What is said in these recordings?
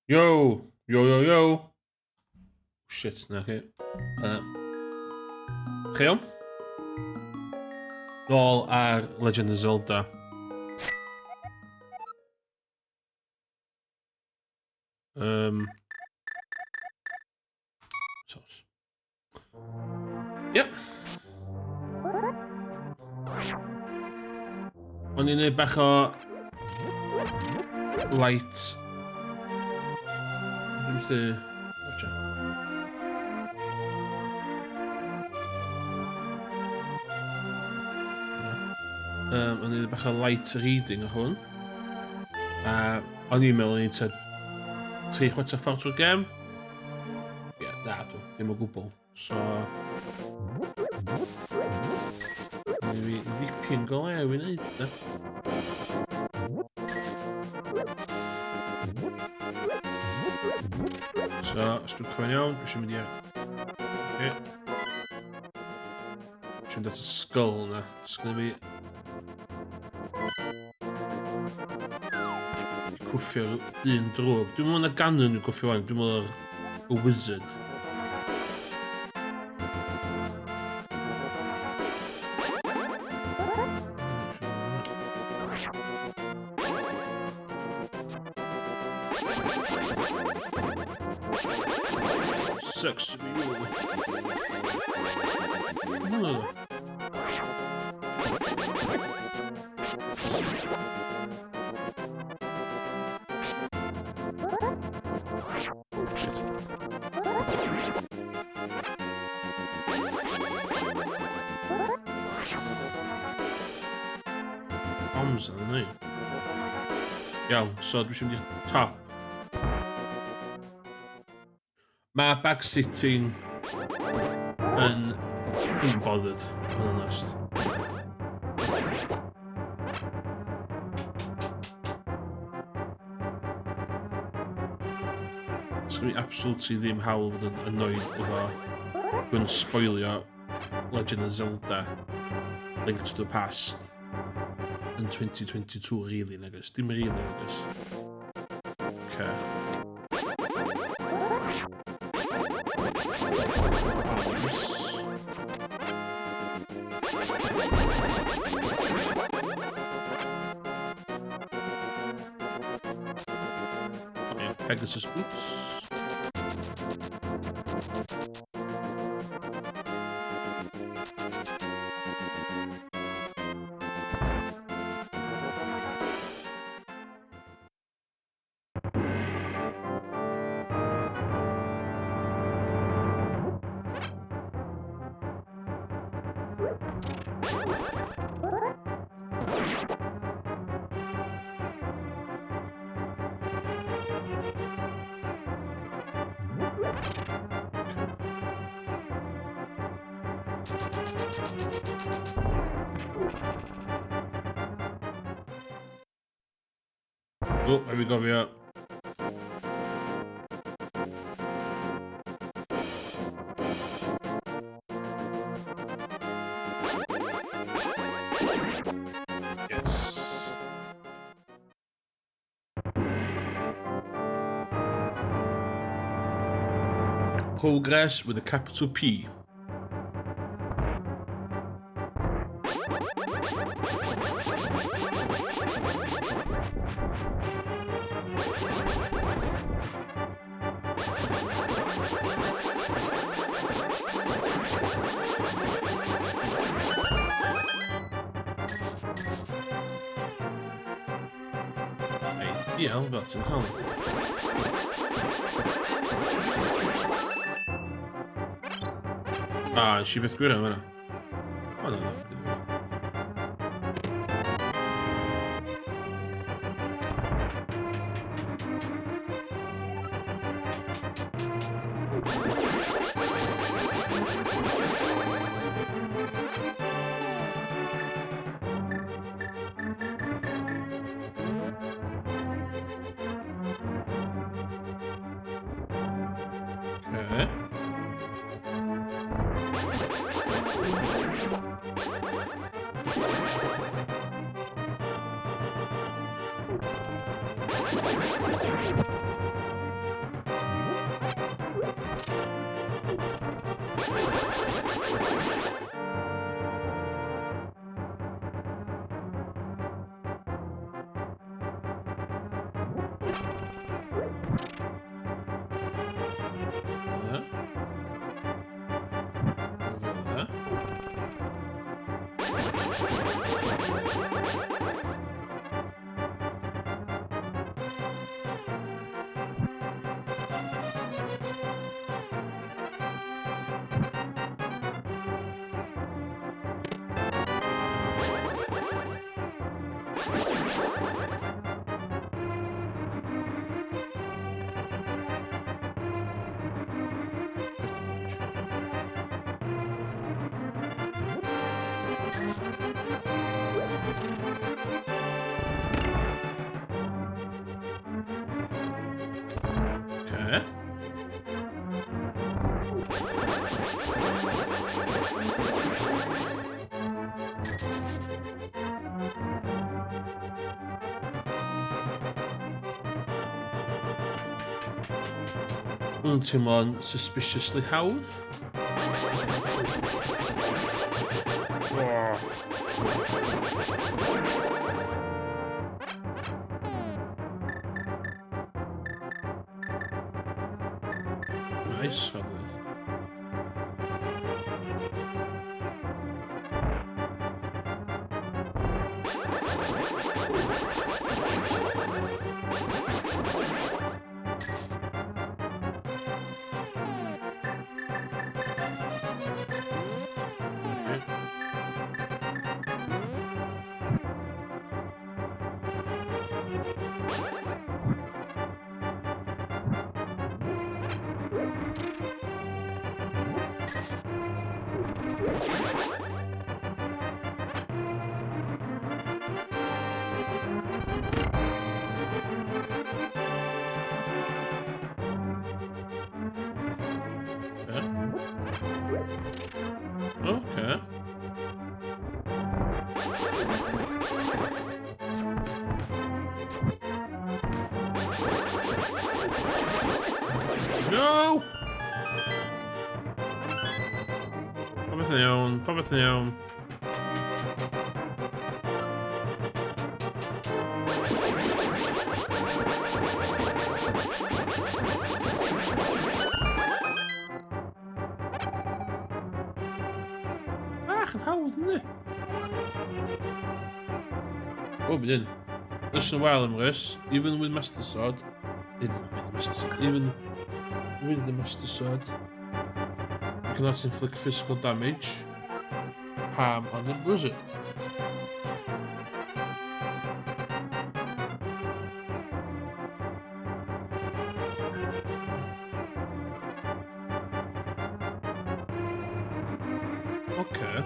Yo! Yo, yo, yo! Shit, na chi. Chi iawn? Nôl ar Legend of Zelda. Sos. Yep. O'n i'n neud bach o light. Dwi'n methu... Watcha. O'n i'n neud bach o light reading o hwn. A o'n i'n meddwl o'n i'n tua 3/4 ffordd trwy'r gem. Ie, yeah, na, dwi, ddim o gwbl. So... Mae fi ddipyn go lew i wneud, de. So, os dwi'n cofio'n iawn, dwi eisiau mynd i'r... Okay. Dwi eisiau mynd at y skull na. Sgynna fi... Cwffio'r un drwg. Dwi'n meddwl na Ganon yn cwffio wan. Dwi'n meddwl y wizard. Sexy you. Hmm. Bombs yn ni. Iawn, so dwi eisiau mynd i'r top. Mae back-sitting yn unbothered, yn onest. Sgwn i absolutely ddim hawl fod yn annoyed efo rhywun yn spoilio Legend of Zelda Link to the Past yn 2022, really, nagos. Dim really, nagos. Okay. Bombs. Oh, yeah. Pegasus boots. O, rhaid fi gofio. Yes. Progress with a capital P. Ideal, fel ti'n cael. Ah, nes i beth gwirion fan'na. O, na, na. Okay. Fel 'na. Pretty much. Okay. Hwn yn teimlo'n suspiciously hawdd. Oh. Nice, Rhaglydd. Okay. Okay. No! Popeth yn iawn, popeth yn iawn. Bach yn hawdd, yndi? O, mynd in. Listen well, Emrys. Even with Master Sword. Even with Master Sword. Even with the Master Sword. You cannot inflict physical damage. Harm on the wizard. Okay.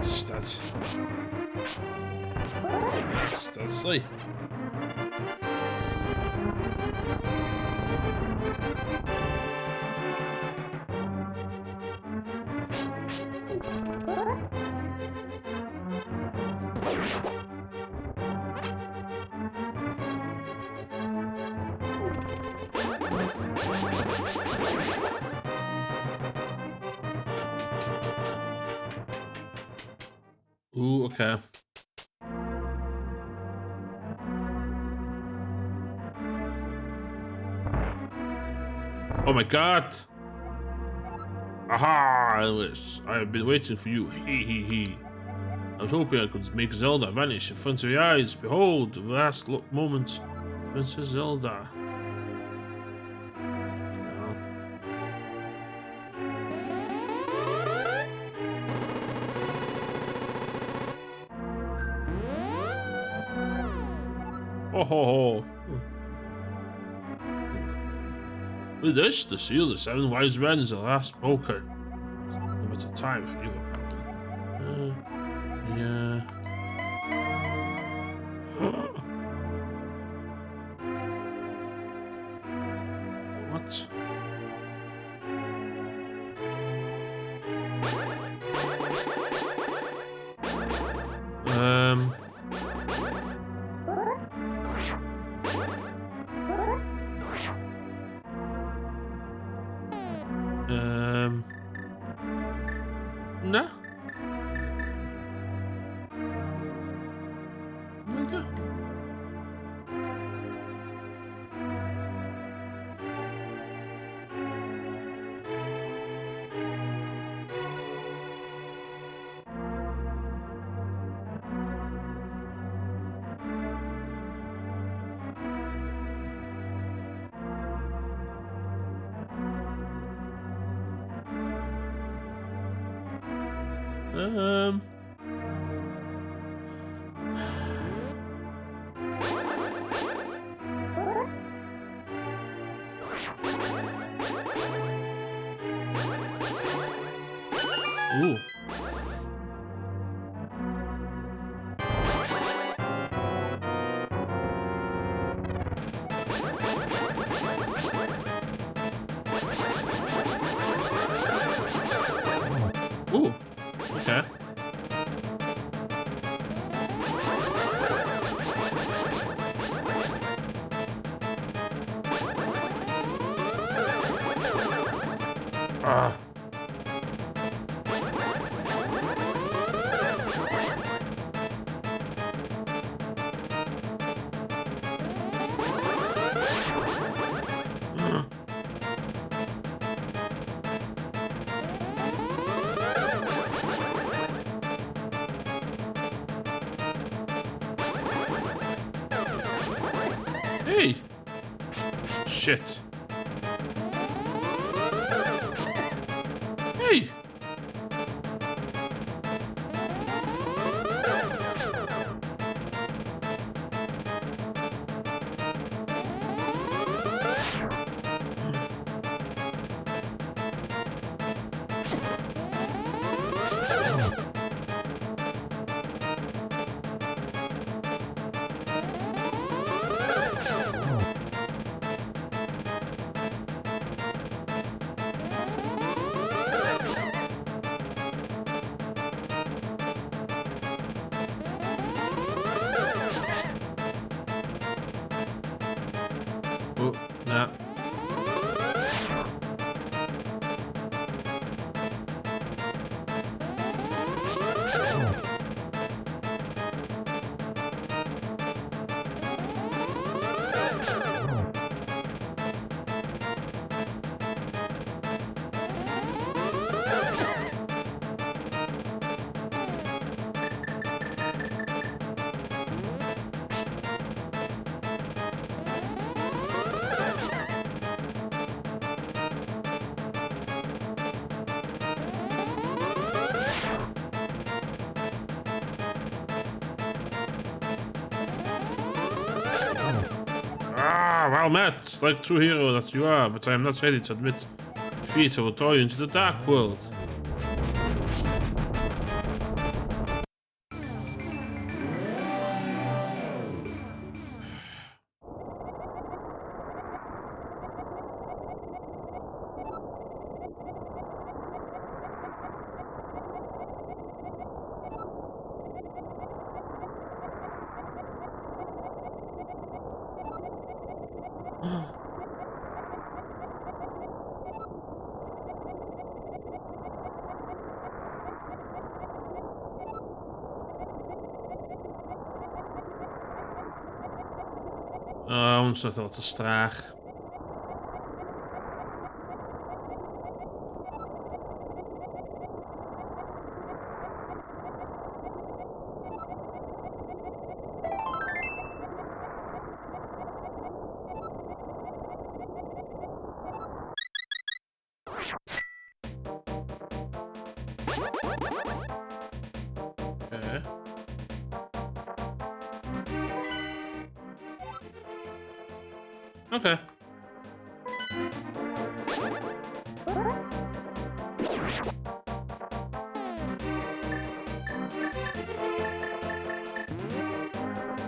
Bastard. Bastard, sli. Ooh, okay. Oh my god! Aha, Elvis, I have been waiting for you. He he he. I was hoping I could make Zelda vanish in front of your eyes. Behold, the last moments, Princess Zelda. Ho ho ho. With this, the seal of the seven wise men is the last broken. It's no better time for you, apparently. Yeah. What? Na. Na. Ooh. Ooh. Okay. Ah. Hey! Shit. Hey! Oh, nah. Ah, well met, like true hero that you are, but I am not ready to admit defeat. I will draw you into the dark world. Oh, ons zat al te traag. Okay. Okay.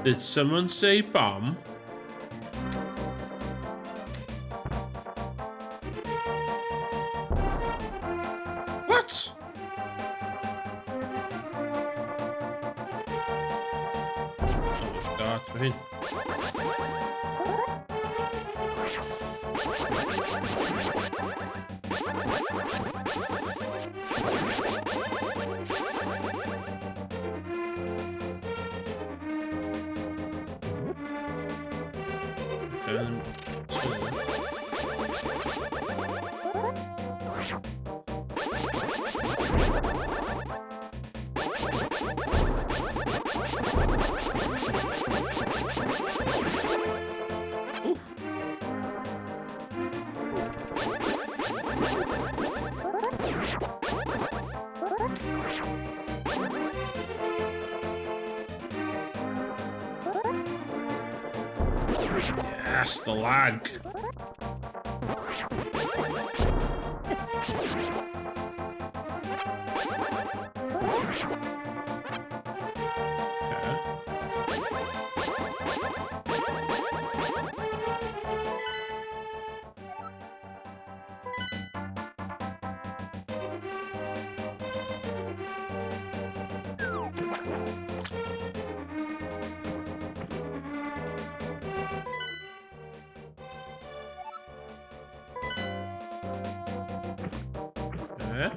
Did someone say bomb? What? Oh my god, mae hyn. Yes, the lag. Okay.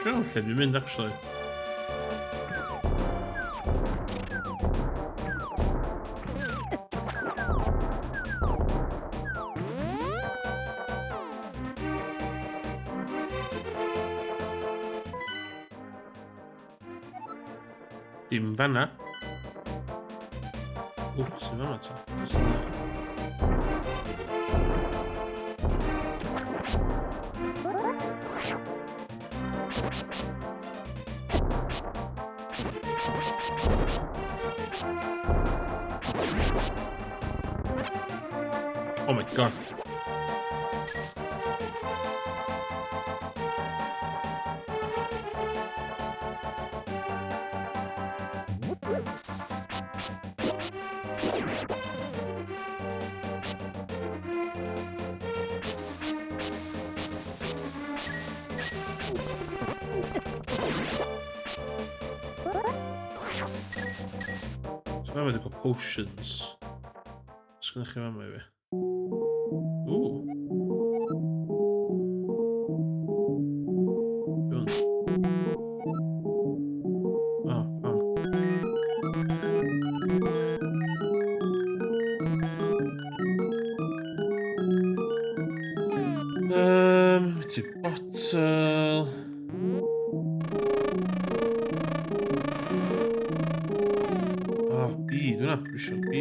Siŵr lle dwi'n mynd, actually. Dim fanna. Ww, sy'n fanna ta? Sy'n fanna? Oh my god. So fe wedi cael potions. Sgynnych chi fama i fi? Ooh. Be hwn? O, pam? Ti bottle. O, B, dwi'n Dwi eisiau B.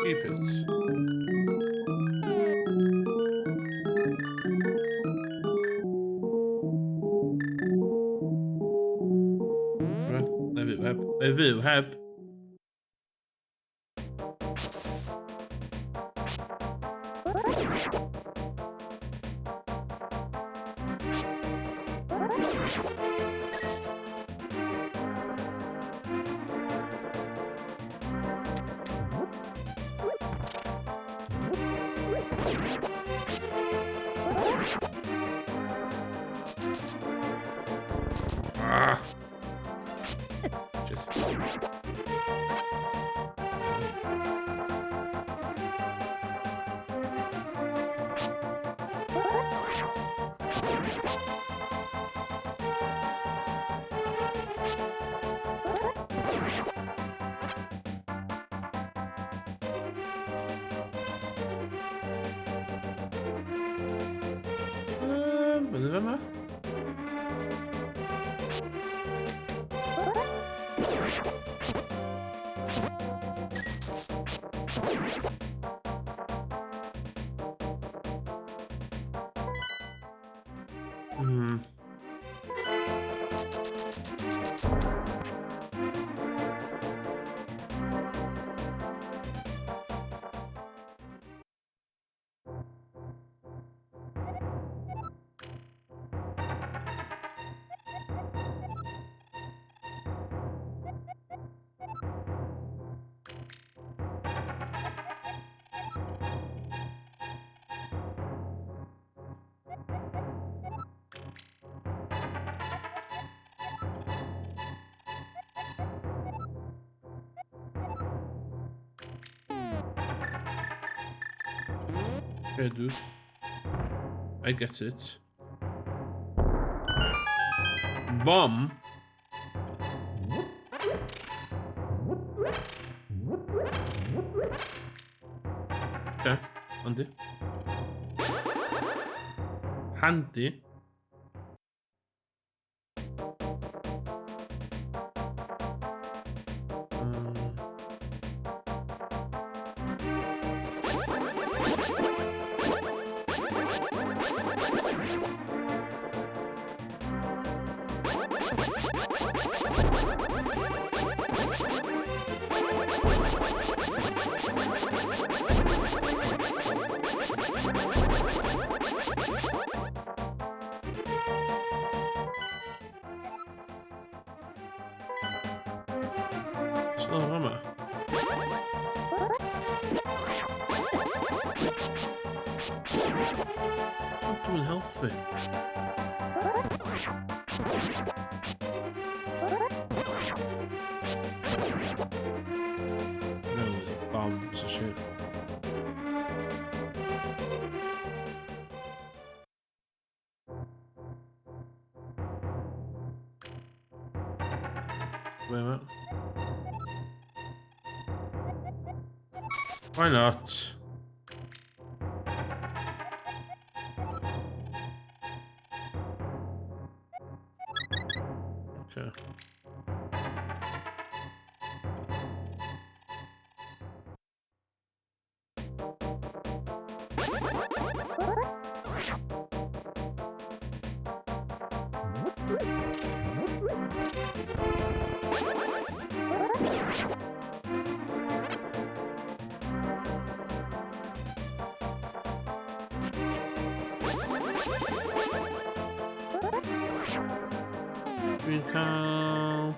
Keep it. Na i fyw heb. Na i fyw heb. Fyny fama? Okay, dude. I get it. Bomb? Okay, handy. Handy. So yma. Dwi'n health fi. Really, bombs a shit. Wait a minute. Why not? Okay. Dwi'n cael...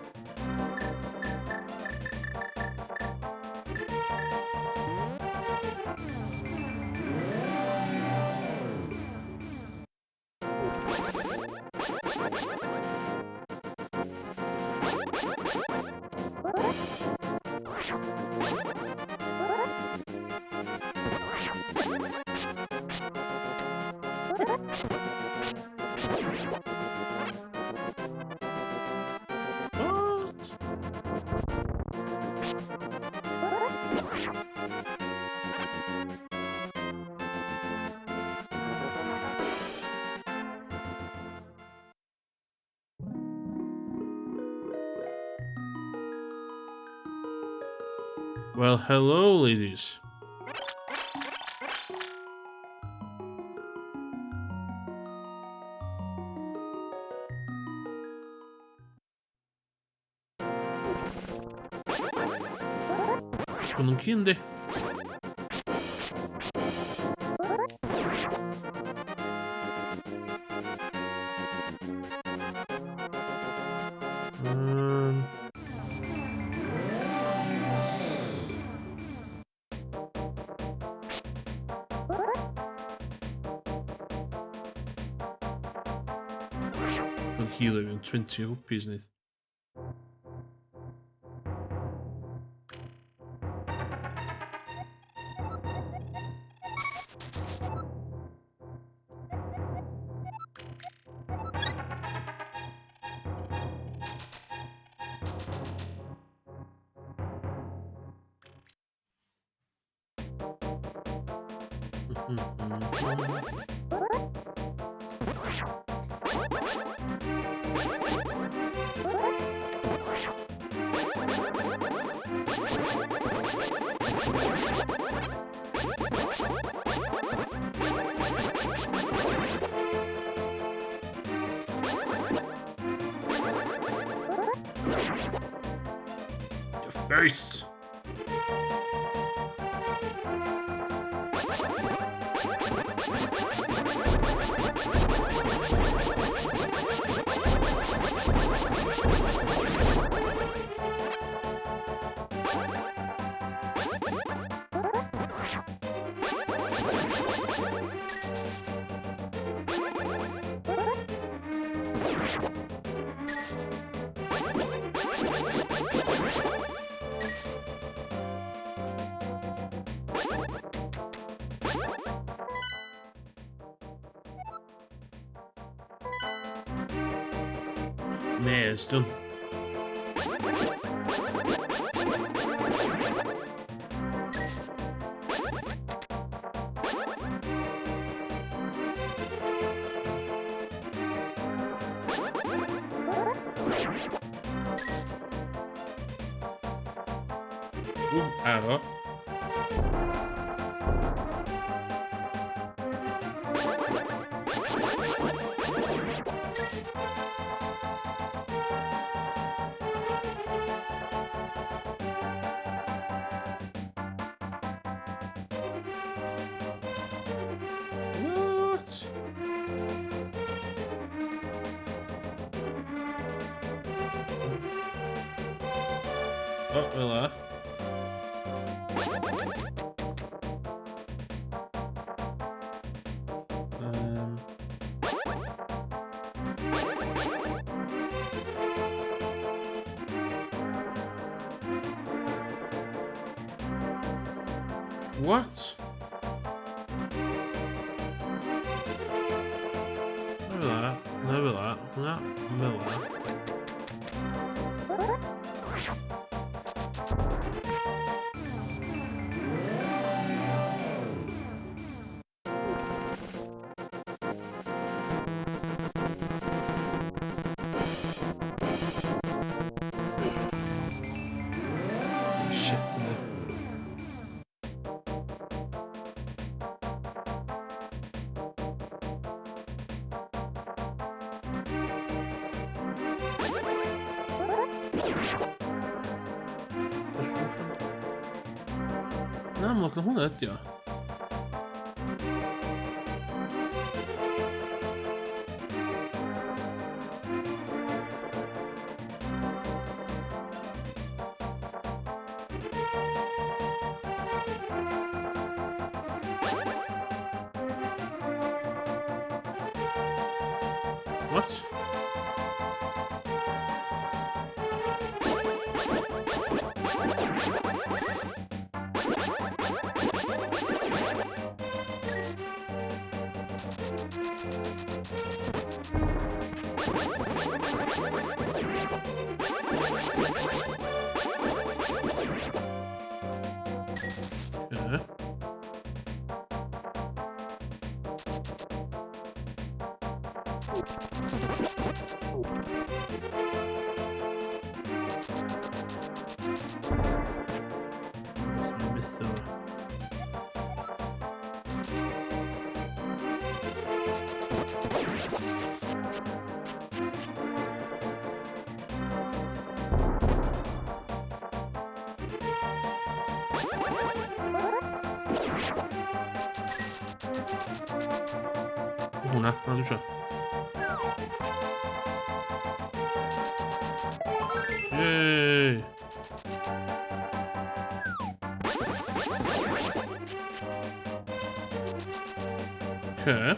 What? Well, hello, ladies. Hwn yn ci, yndi? Yn healer yn 20 rupees nid. Your face! Maze, done. Ooh, arrow. What? Oh, well, What? Never that, never that, that, never that. Shit, yndi. Na, amlwg na hwnna ydi o. What? Yeah. Dwi'n methu fo. Hwnna, na dwi isio. Yay! Okay.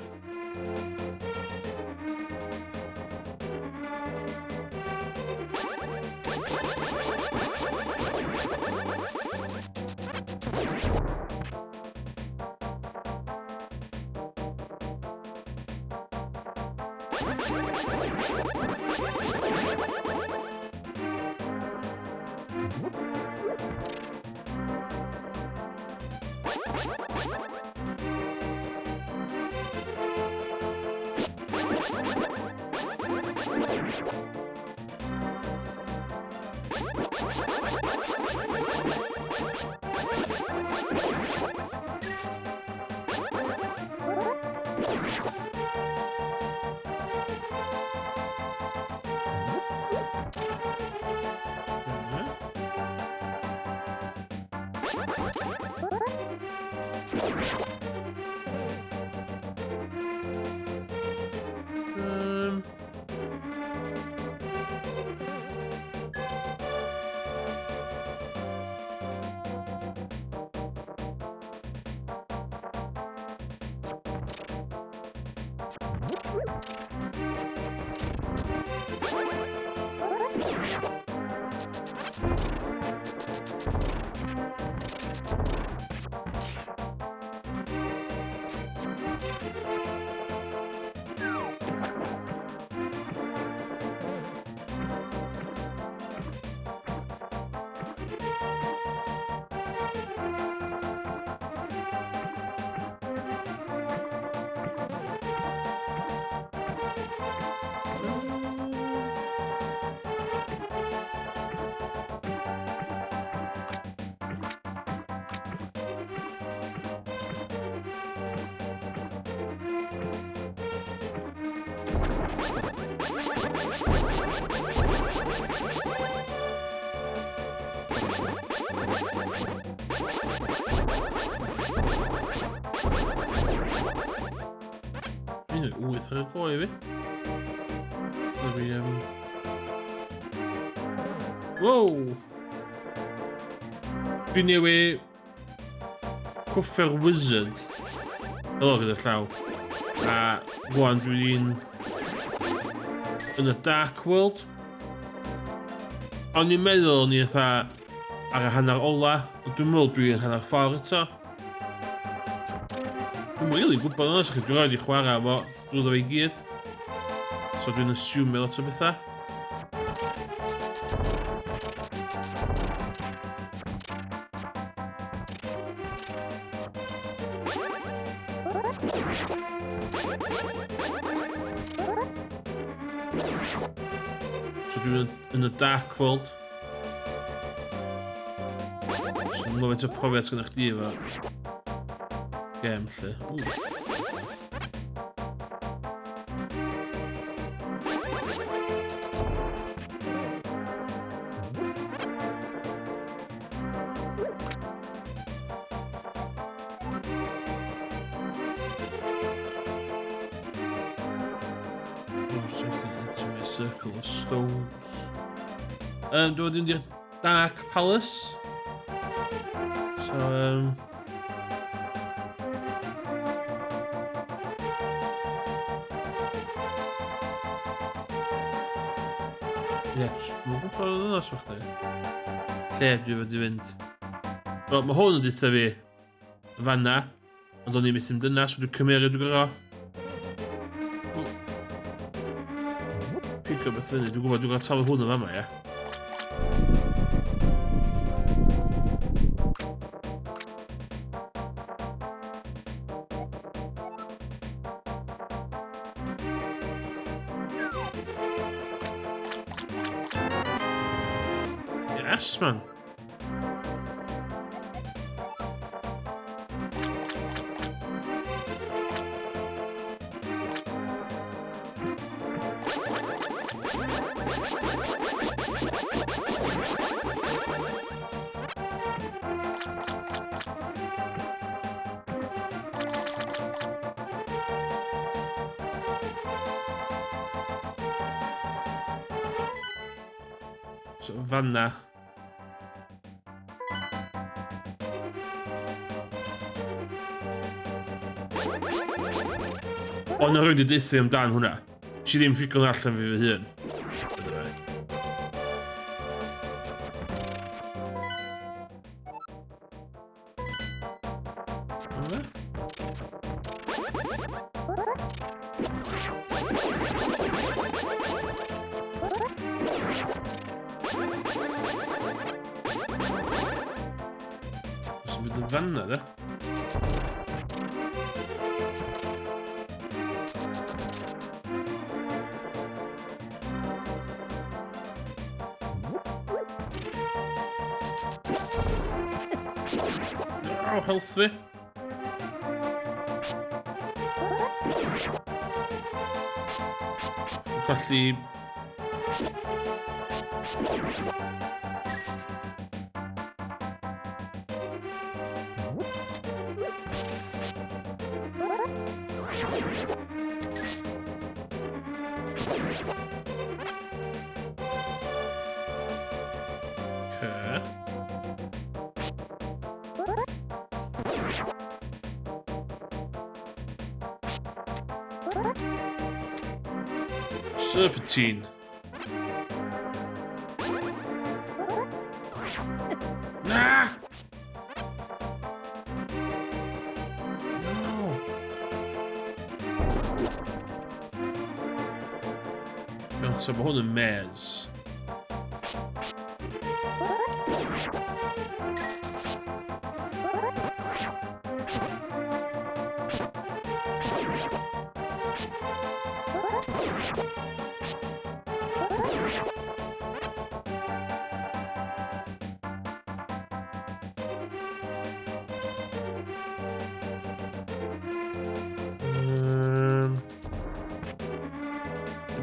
Un wyth ar y go i fi. Fi. Wow! Dwi'n newid cwffio'r wizard. Helo gyda llaw. A rwan dwi'n yn y dark world. O'n i'n meddwl o'n i fatha ar y hanner ola, ond dwi'n meddwl dwi'n hanner ffordd eto. Dwi'n rili gwybod yn os chi, dwi'n rhaid i chwarae efo drwyddo fe i gyd. So dwi'n assume lot o bethau. So dwi'n yn y dark world. So dwi'n gwybod o profiad sgynnoch chdi efo gem lle. Ooh. Into my circle of stones. Dwi'n mynd i'r Dark Palace. So. Ie, dwi'n gwybod yn os chdi. Lle dwi fod i fynd. Wel, mae hwn yn deutha fi fanna, ond o'n i'n methu mynd yna, so dwi'n cymeryd dwi'n gorau. Pigo beth fyny, dwi'n gwybod dwi'n gorau taflu hwn yn fama, ie. Yes, man. So, fanna. Ond na rwy'n di deutha amdan hwnna. Nes i ddim ffigur allan fi fy hun. Os yn mynd yn fanna, de. Oh, health fi. Colli. Okay. Serpentine. Na! No! Iawn, so mae hwn yn maze.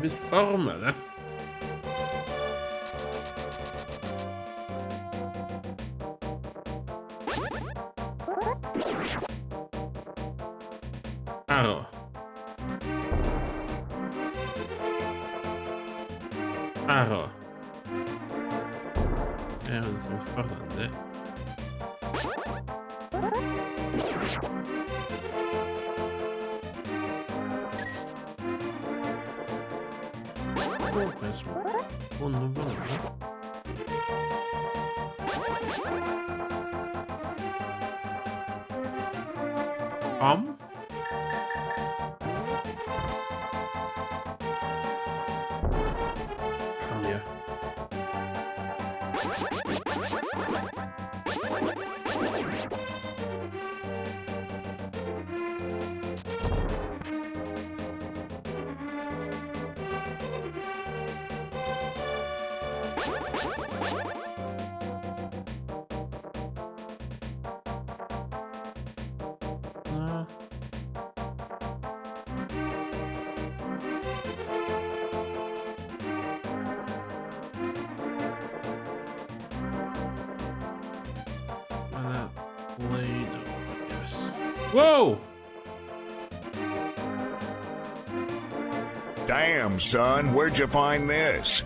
Bydd ffordd yma, de. Aro. Aro. Ie, oedd yn ffordd ynddi. Hwn yn fan yna. Pam? Pam, ie. Na. Mae 'na lein o, yes. Wow! Damn, son, where'd you find this?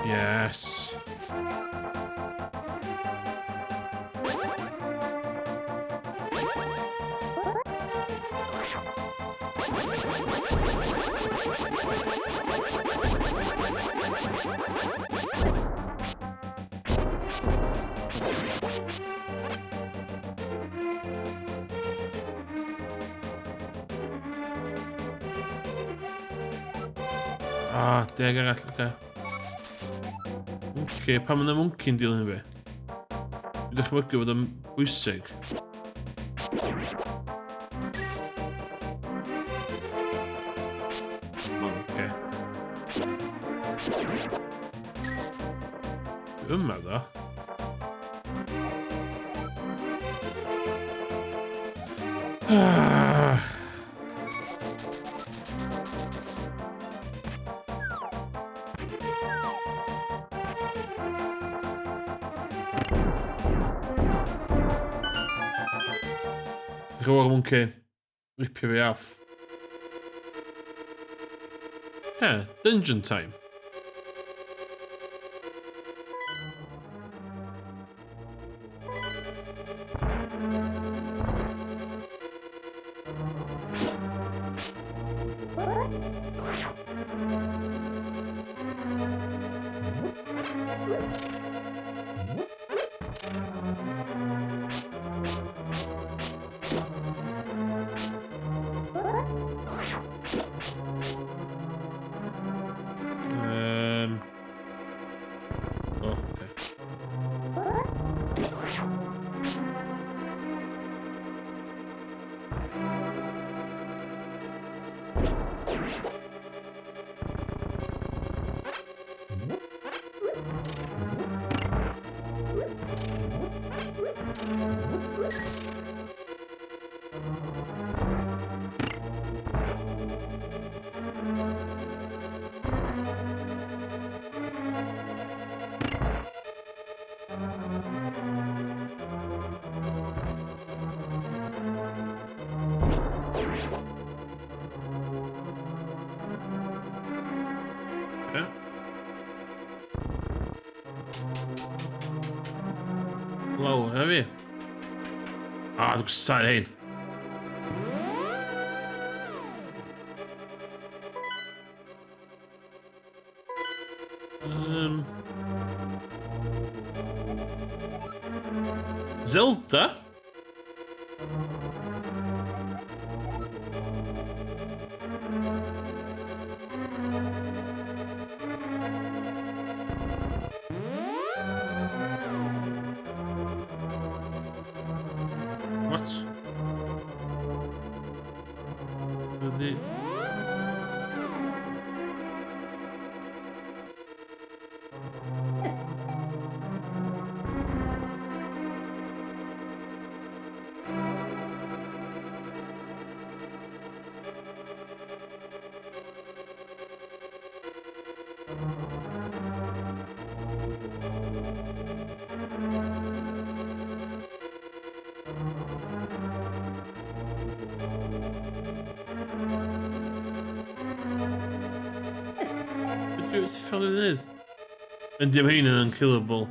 Yes. Ah, deg arall, oce. Okay. Oce, pam yna mwnci'n dilyn fi? Dwi'n dychmygu fod o'n bwysig. Oce. Yma, ddo. Ah. Rwy'r monkey. Ripio fi off. Yeah, dungeon time. Oh, okay. Ah, dwi'n gysau hein. Zelda? What? Ydy... Beth yw'r ffordd i ddweud? Yndi, mae hyn yn unkillable.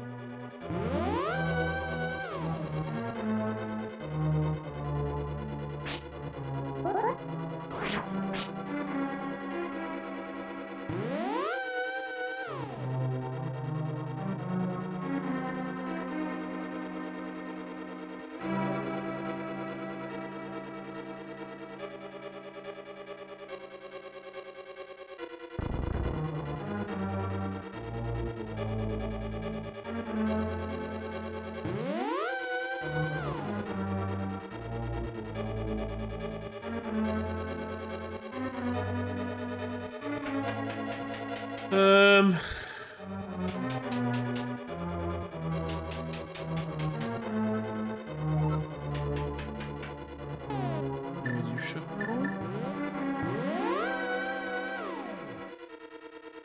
Iwsio.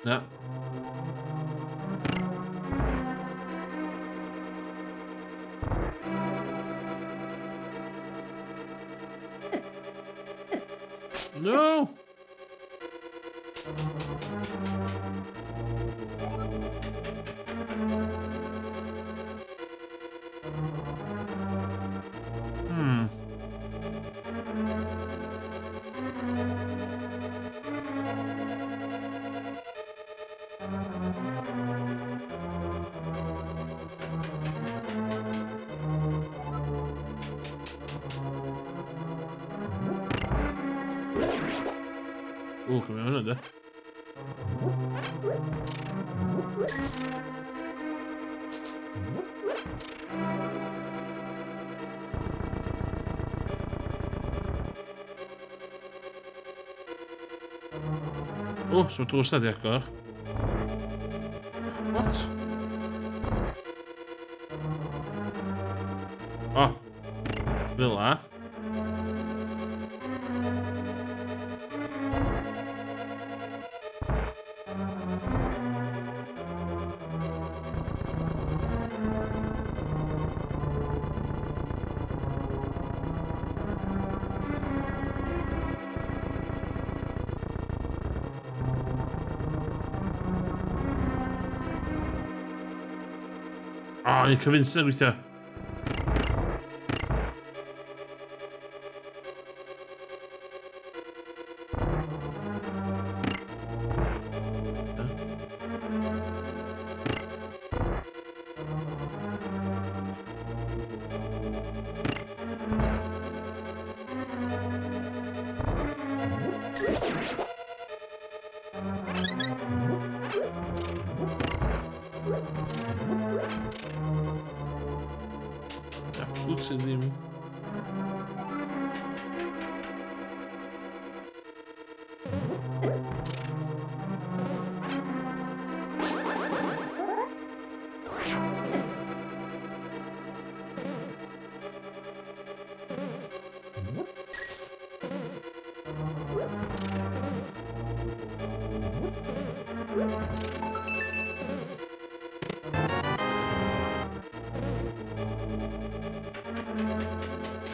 Na. No! O, cymryd hwnna, de. O, so drws na di agor. What? O, fel la. O, ni'n cyfynsy'n gweithio. Absolutely ddim.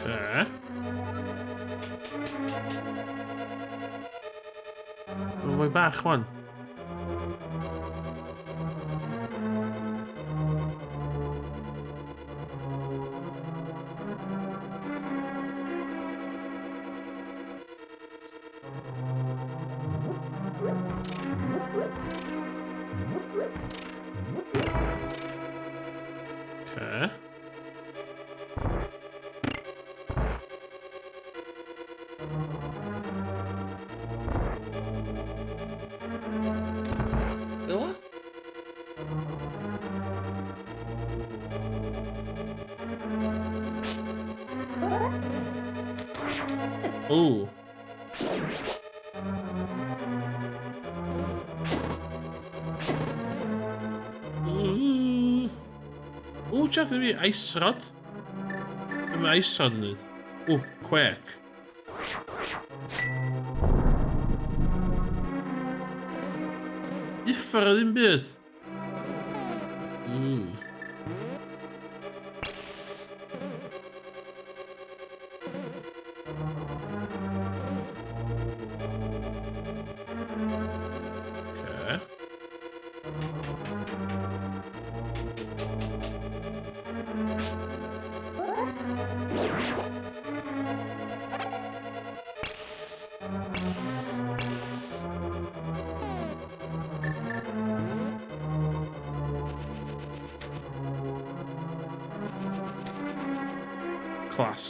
Okay. Mae'n mwy bach, wan. Okay. Ela? Ooh. Ww, Jack, ddim i ice rod. Be mae ice rod yn neud? Ww, quake. Uffar o ddim byd. Okay. Class.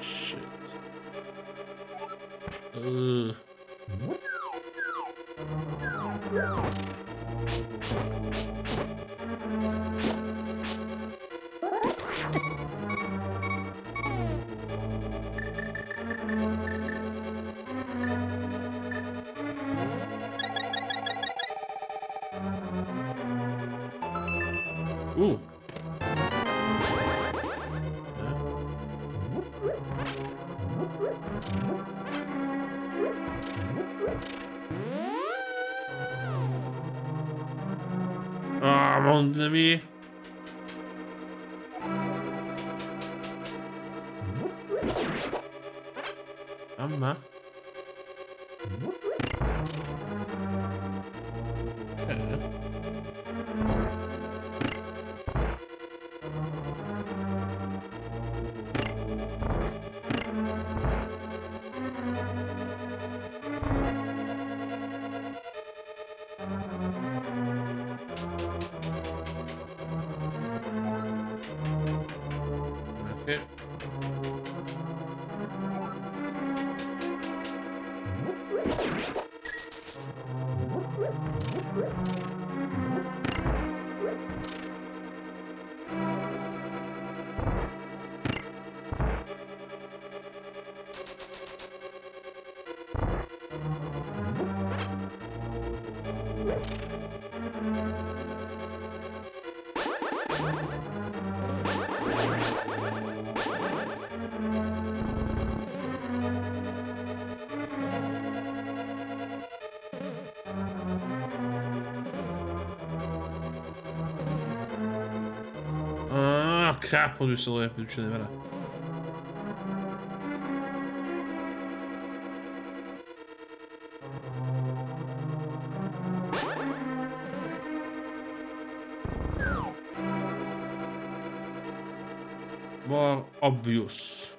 Shit. Ugh. Ooh. Ah, mon ami. Yma. Okay. Okay. Ah, crap, ond dwi'n sylwi, beth dwi'n siarad fanna. Mor obvious.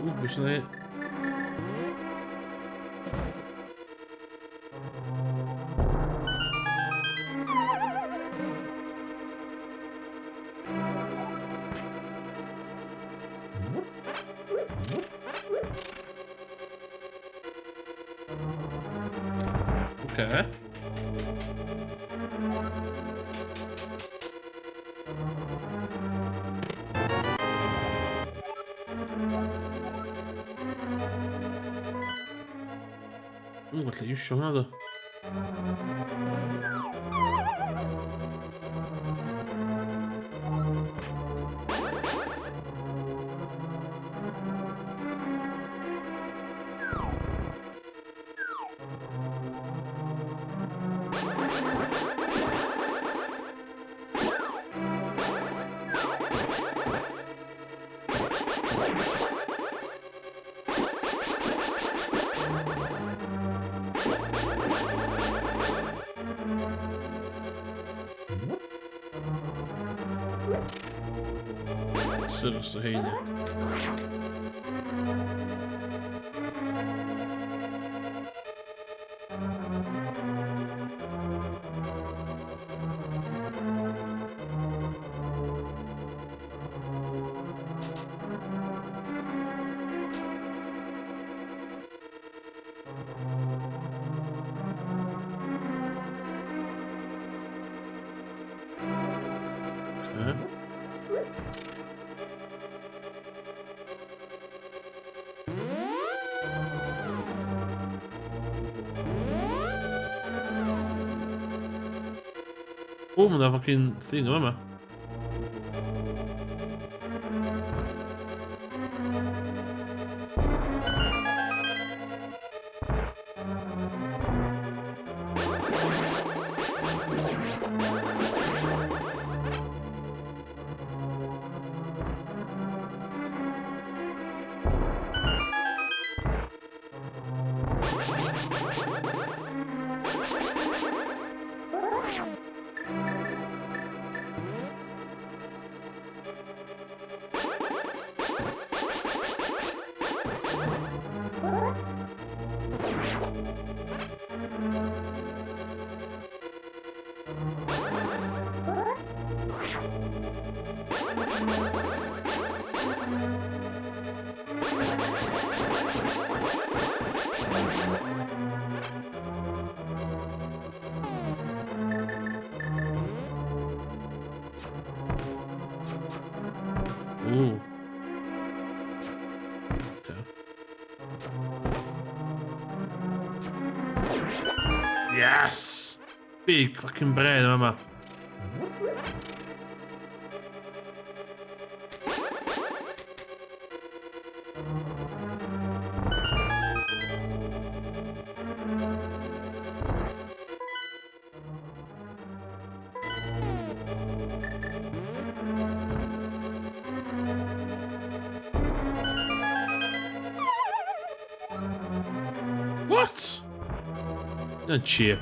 Ww, beth sy'n ei... Okay. Dwi'n gwybod lle iwsio hwnna, ddo. Syrus o heini. Okay. O, mae'n fucking thing yma. Ooh. Okay. Yes! Big fucking brain yma. What? Yna'n cheap.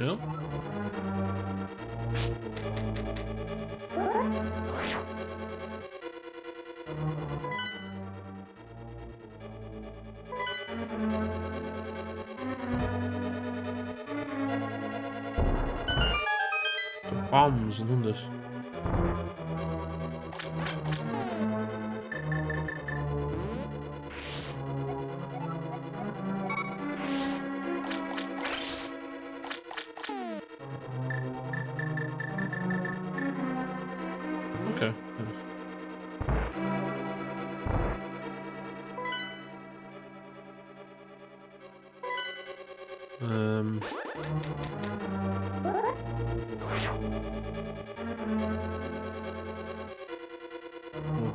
Yeah. The bombs yn hwn dys. O,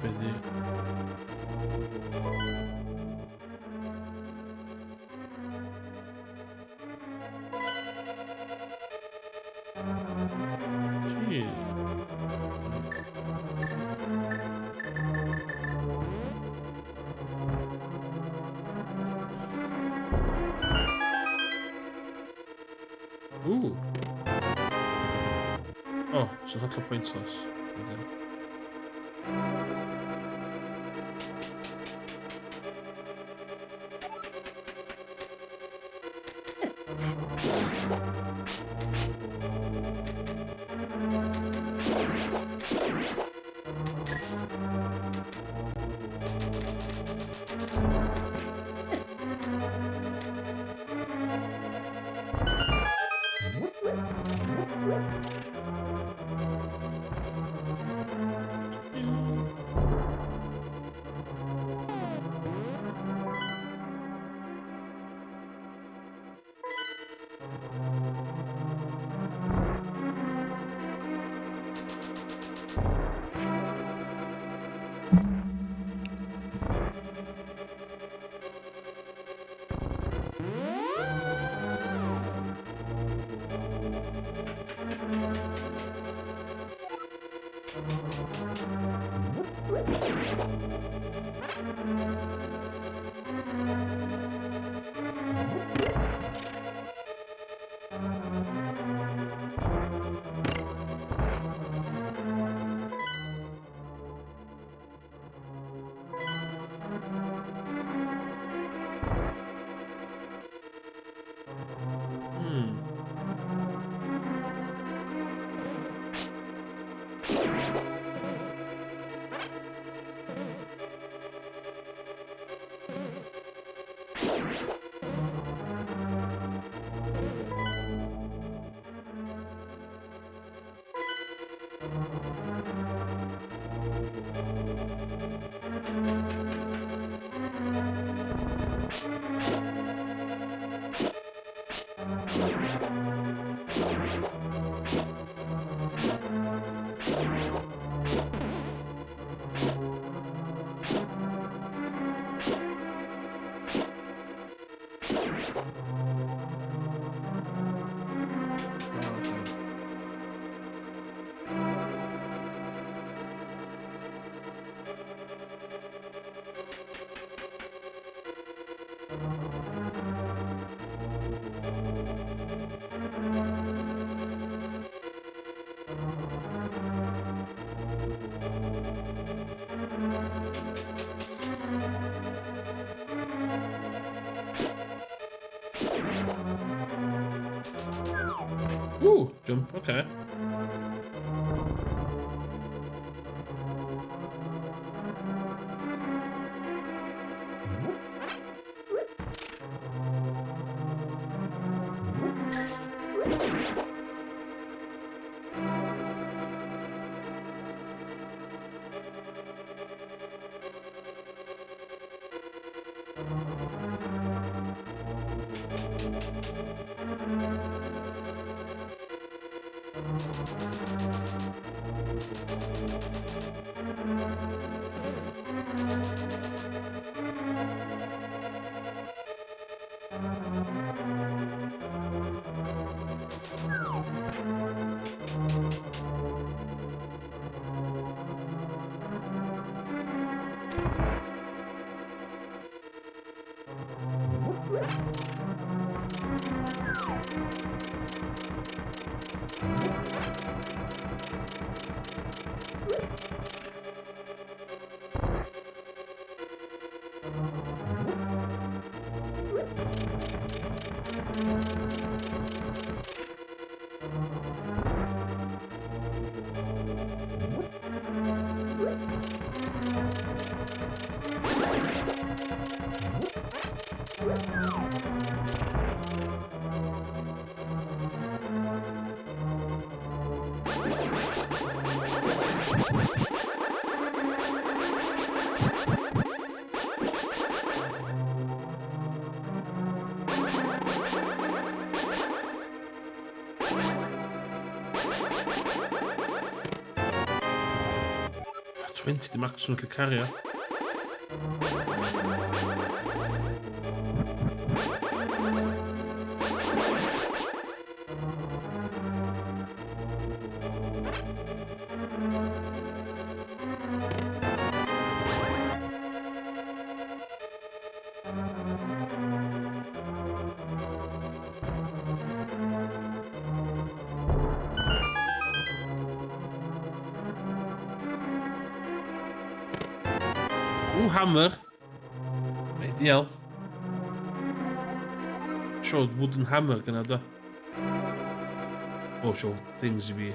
beth i... Gee. Ooh. Oh, so hollol pointless. Yndi. Ooh, jump, okay. A 20 di maximum lle cario. Ooh, hammer. Ideal. Showed wooden hammer gyna do. Oh, show things i fi.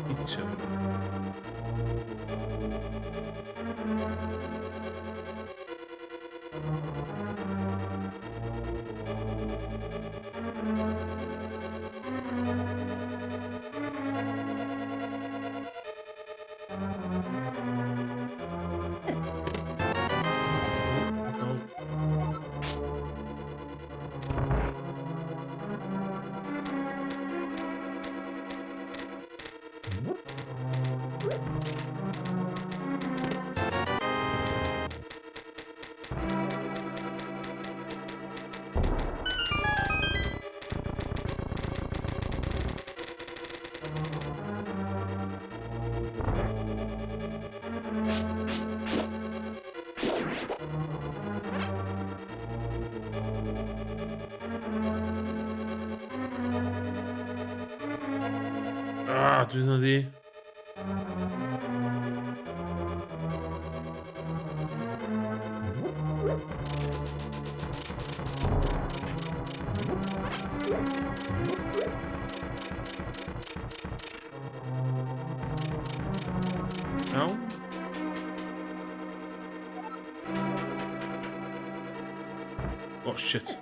Hitio fo. Oh. Ah, dwi'n hynny di. Iawn. Oh, shit.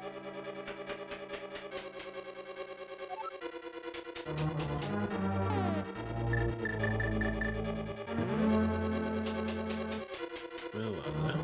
Fel yna.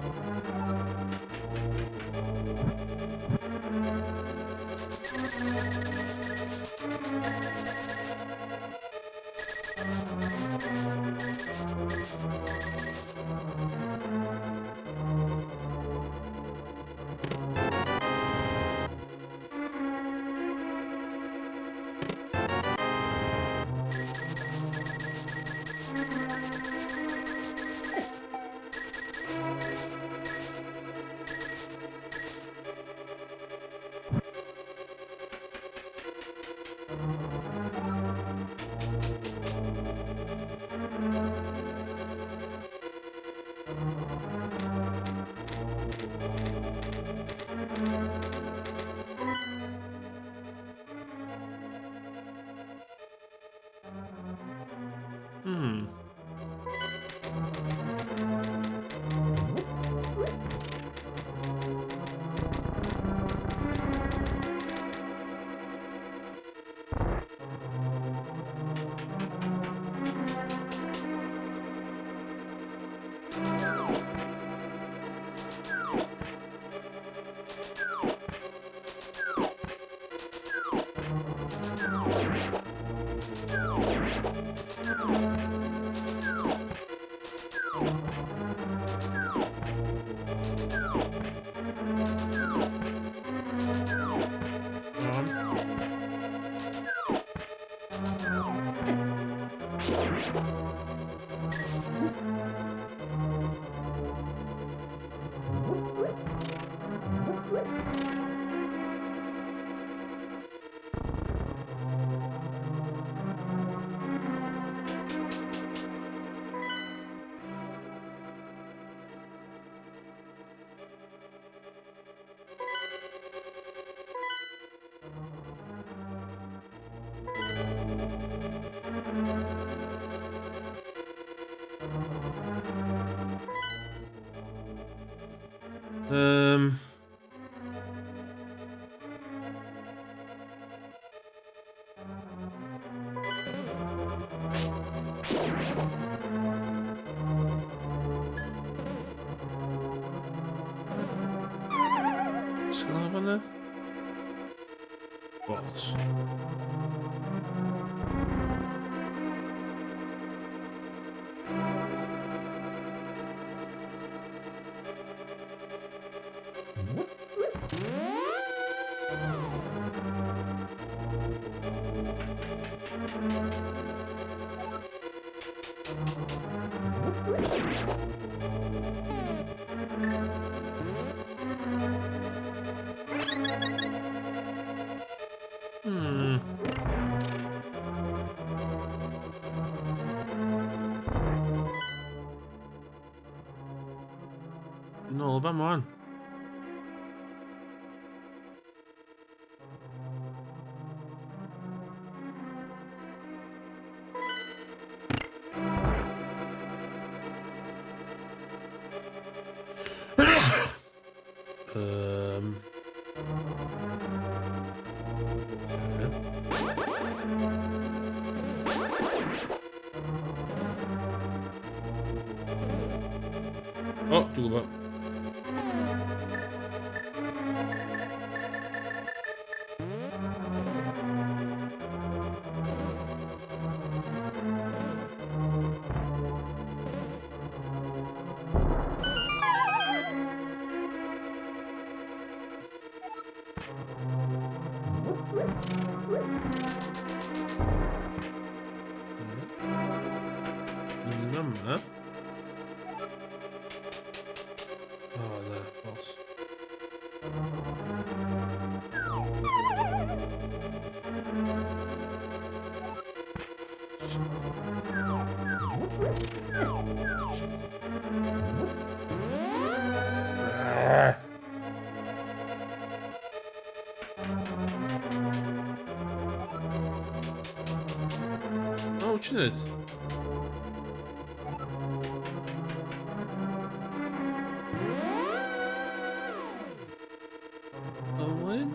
Disgyn lawr fanna? Balls. Nôl fan wan. O, dwi'n gwybod. Mynd yn yma. O, na, boss. O, wyt ti'n neud? Owen?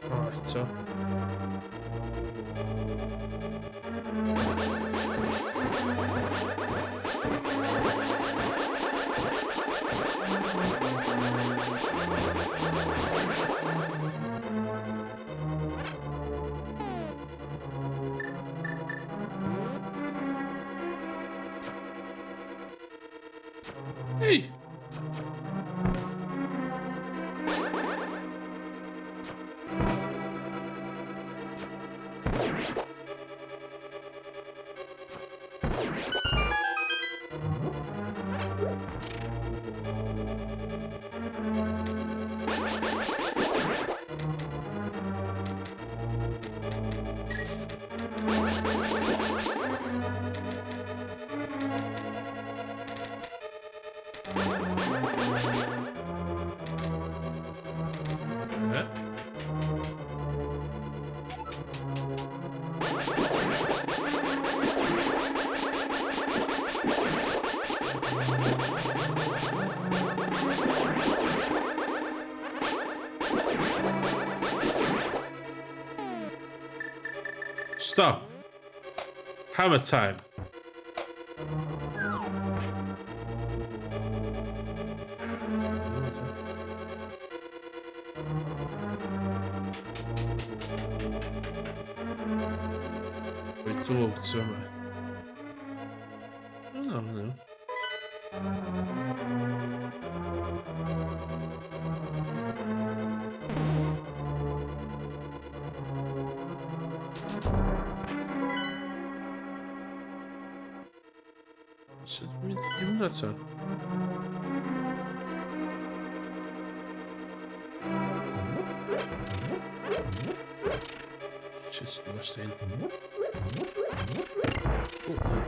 O, eto. Hey! Yeah. Stop. Hammer time. Wait, drwg ti yma. O, na, na. Sut mynd i hwnna ta? Shit, dwi'n wastad. O, na.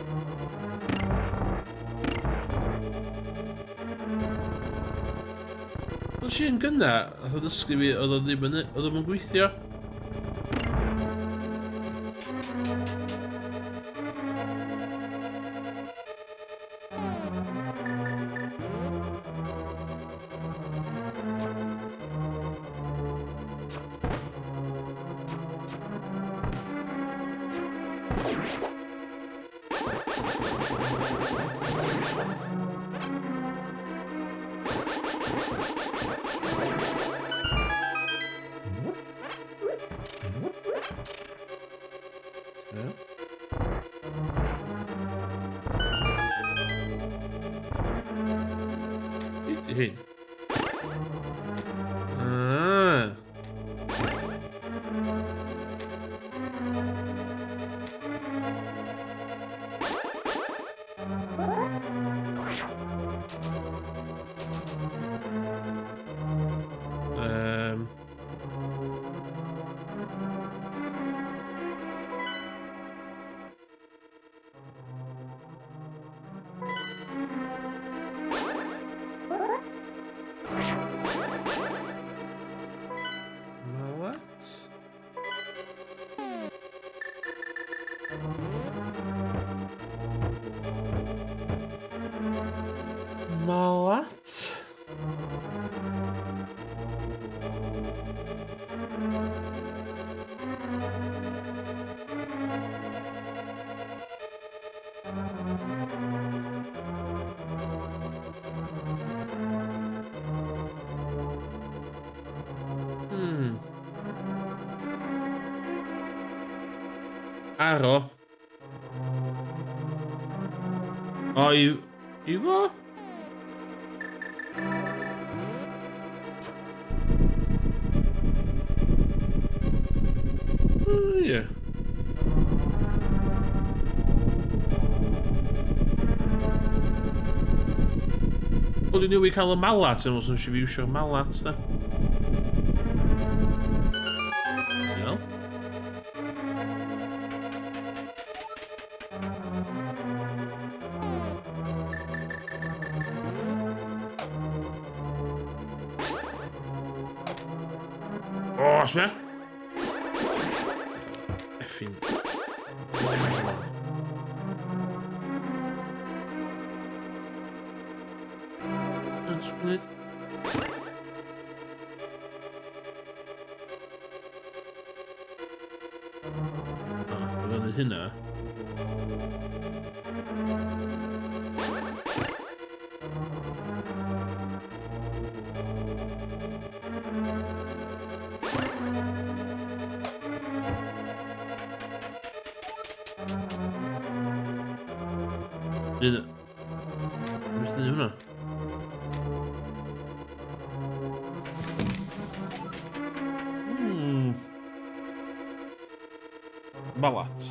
Oedd si'n gynna, nath o ddysgu fi, oedd o ddim yn, oedd o'n gweithio. Okay. Beth di hyn? Ah. Mallet? Mallet? Aro. O, i fo? O, ie. Wel, dwi'n newid cael y mallet, yn os eisiau fi iwsio'r mallet, da. Iawn. O, sbia! Effing. Yn splid. O, dwi'n gwneud hynna. Un... Beth ydy hwnna? Mallet.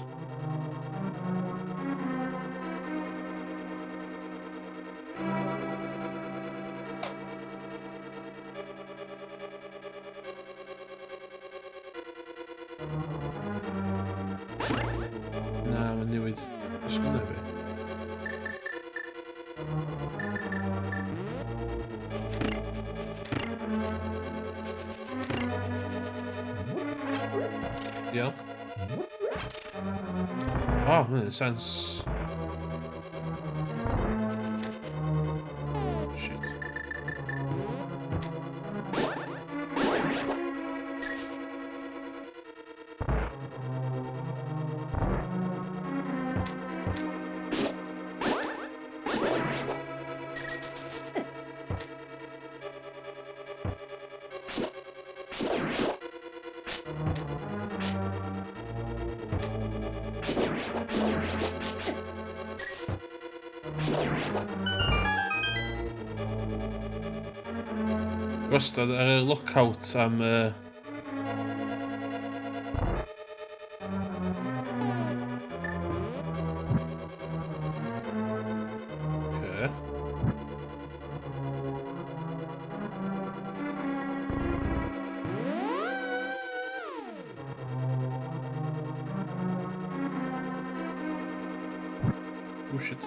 Na, mae'n newid. Oes gynna fi? Diolch. O, mae'n sens. Shit. Wastad ar y lookout am Okay. Oh shit.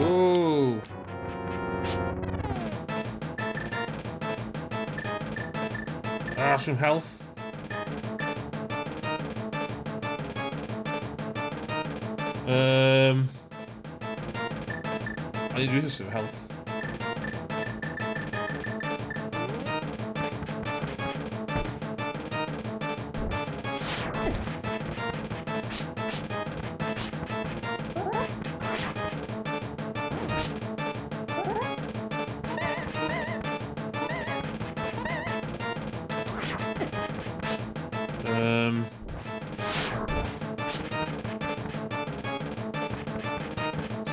Ooh. Ah, some health. I need to some health.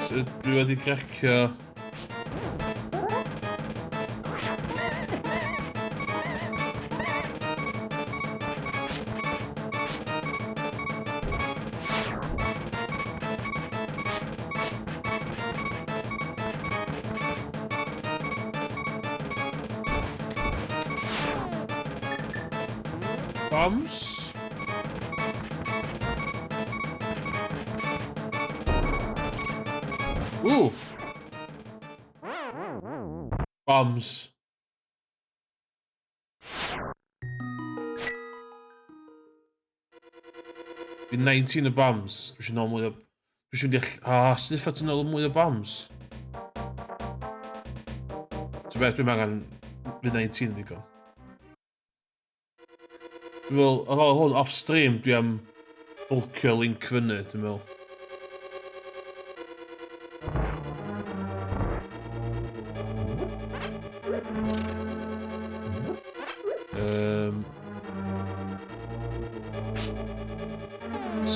So dwi wedi cracio. Bombs. Ooh. Bombs. Fi 19 o bombs. Dwi eisiau nôl mwy o... Dwi eisiau mynd i... Ah, sut ti'n nôl mwy o bombs? So beth, dwi'n angen... Fi 19 yn ddigon. Dwi'n meddwl, ar ôl hwn off stream, dwi am bulkio Link fyny, dwi'n meddwl.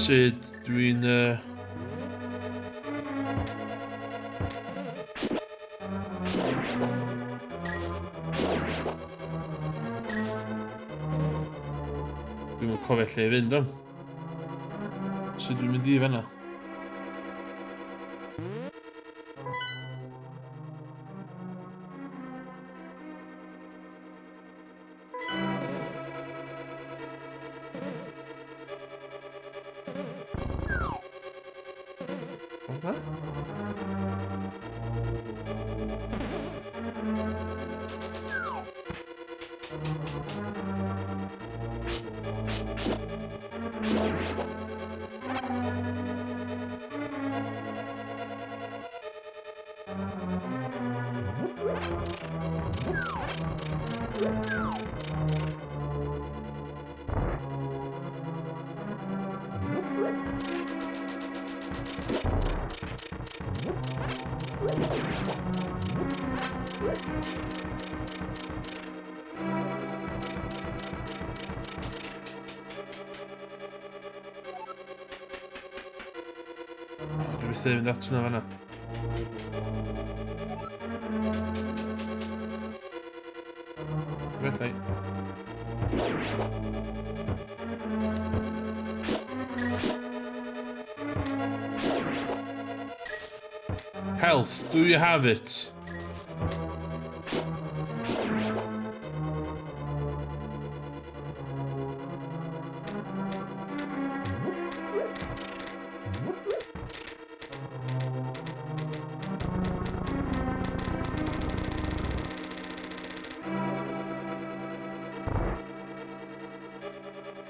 Sut dwi'n... Dwi'm yn cofio lle i fynd am. Sut dwi'n mynd i fanna? Ffordd 'ma? O, dwi byth yn mynd at hwnna fanna. Felly. Health, do you have it?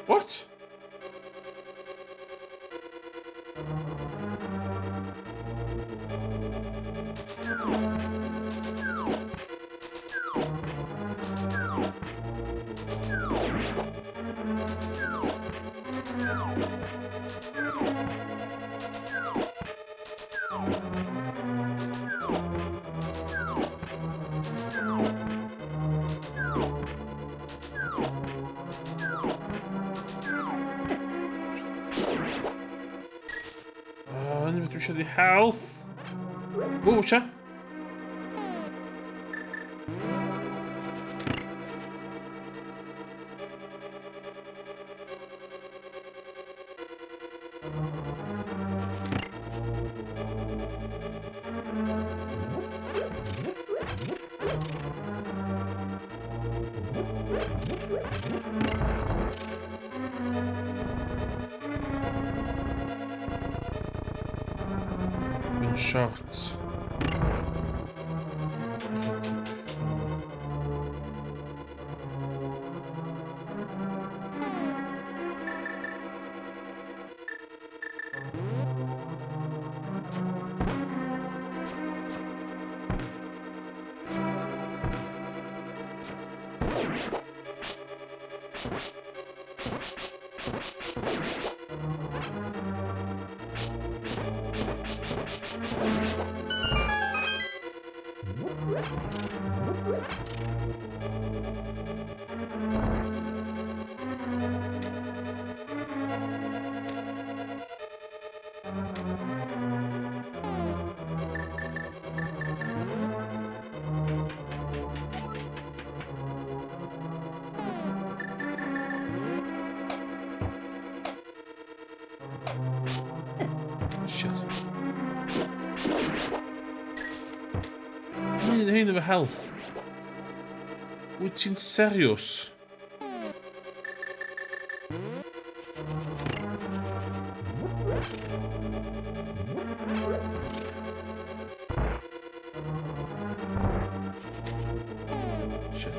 What? Oh, dwi eisiau di health. Ww, cha. Dwi'n short. Shit. Dim un hyn efo health. Wyt ti'n serious? Shit.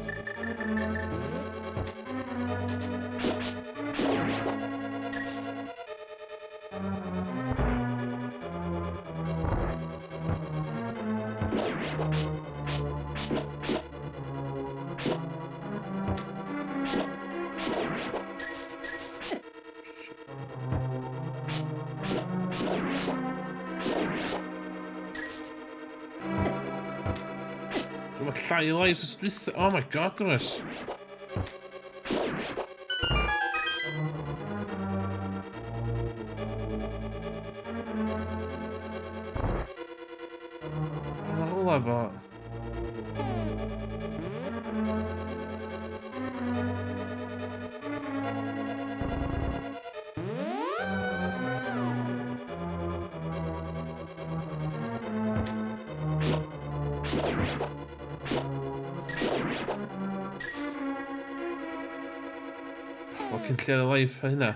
Dwi'n llai lives ys dwytha. Oh my god, Thomas. Oh, mae rhywle fo... O, cyn lle life a hynna.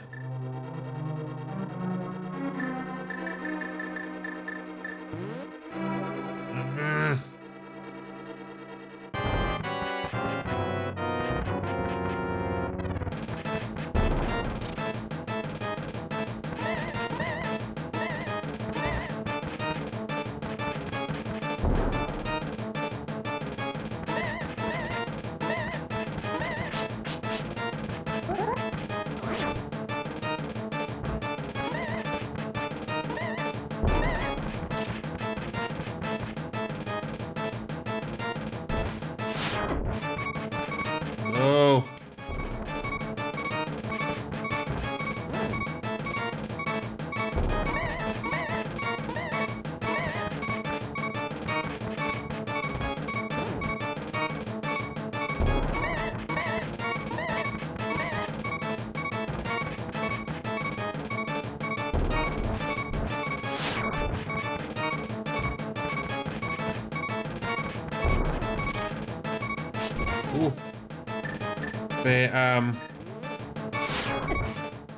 No. Ooh. Be,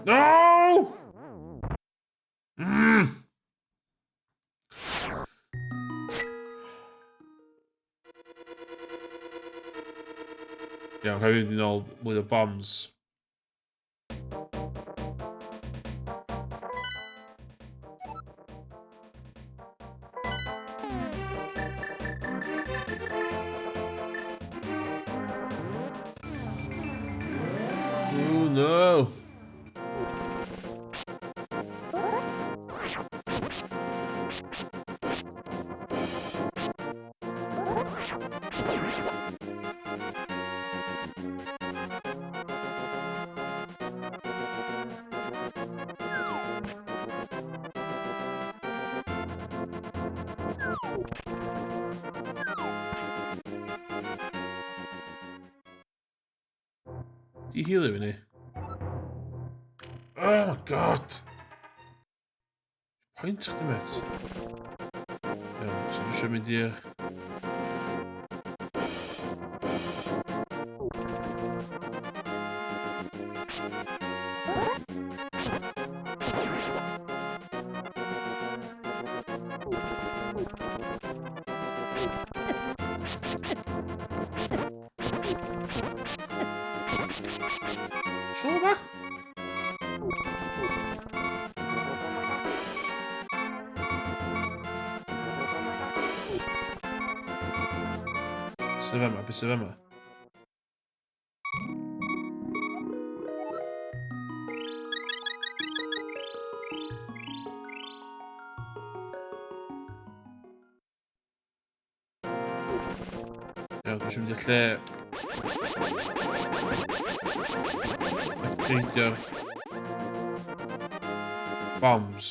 No! Iawn, rhaid fi fynd i nôl mwy o bombs. Oh no! Di healio fi ni? Oh my god! Pwynt chdi, met. Iawn, so dwi eisiau mynd i'r... Siŵr ma? Sef yma, beth sef yma? Dwi eisiau mynd i'r lle... Upgradeio'r... Bombs.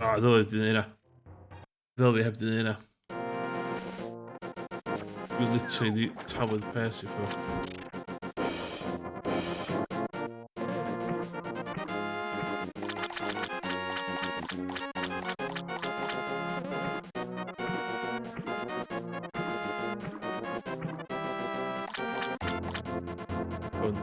Ah, ddylai wedi gwneud hynna. Ddylai heb wedi gwneud hynna. Dwi literally di taflu'r pres i ffwrdd. Hwn.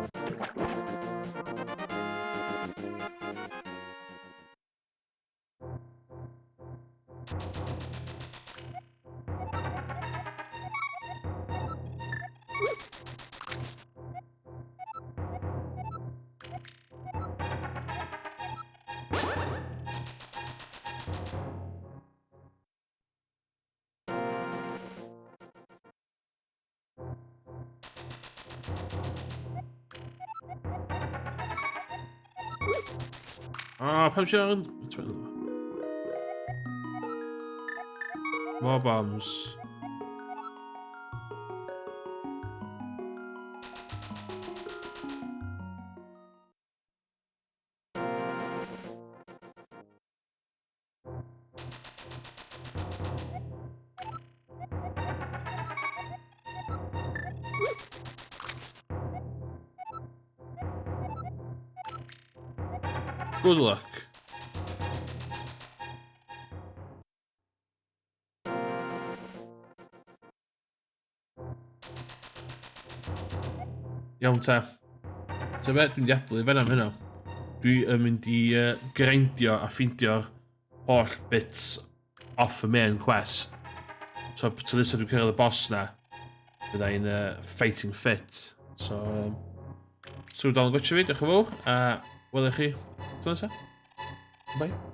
Ah, pam sy'n angen... More bombs. Good luck. Iawn ta. So be, dwi'n di adael i fan am hynna. Dwi yn mynd i grindio a ffeindio'r holl bits off y main quest. So, tro nesaf dwi'n cyrraedd y boss na, bydda i'n fighting fit. So, so dal yn gwachio fi, diolch yn fawr, a welai chi tro nesaf. Bye.